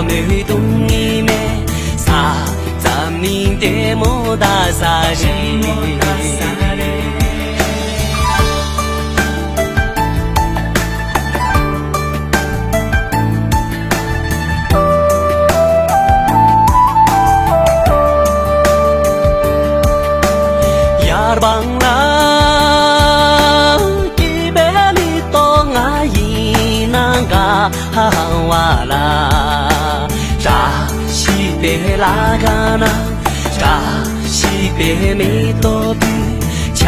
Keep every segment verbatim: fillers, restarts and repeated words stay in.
མོའི་སྡུག་བསྔལ་མེད་ས་ཙམ་ནི་ལྟད་མོ་ལྟ་ས་རེད། ཡར་བང་ལ་སྐྱིད་པའི་མེ་ཏོག་ང་ཡིན་ན་དགའ་བ་ལ། བཀྲ་ཤིས་པའི་ལྷ་ཁང་ན་བཀྲ་ཤིས་པའི་མེ་ཏོག་འབུལ། ཆ་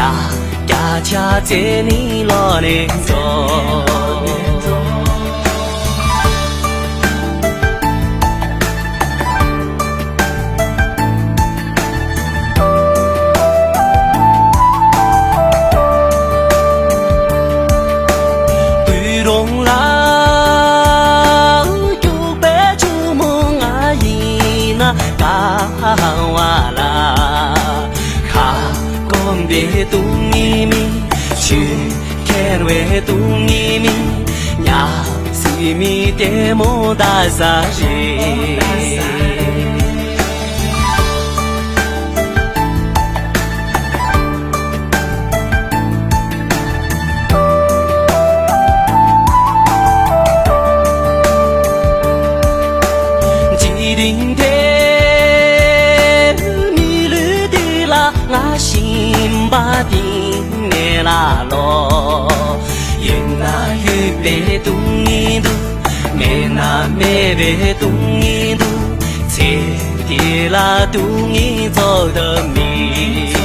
རྒྱ་ཆ་ཚེ་ནི་ལོ་ནས་འགྲོ། སྤོས་རོང་ལ་སྐྱུག་པའི་ཆུ་མོ་ང་ཡིན་ན་དགའ་བ་ལ། ཁ་སྐོམ་པའི་སྡུག་བསྔལ་མེད། ཆུ་ཁྱེར་བའི་སྡུག་བསྔལ་མེད། ཉ་སྲིན་མི་ལྟད་མོ་ལྟ་ས་རེད། འཇིག་རྟེན་འདིར་མི་ལུས་འདི་ལ་ང་ཞེན་པ་གཏིང་ནས་ལ་ལོ། ཡོད་ན་ཡོད་པའི་སྡུག་བསྔལ་འདུག་མེད་ན་མེད་པའི་སྡུག་བསྔལ་འདུག་ཚེ་འདི་ལ་སྡུག་བསྔལ་རྫོགས་ཐབས་མེད།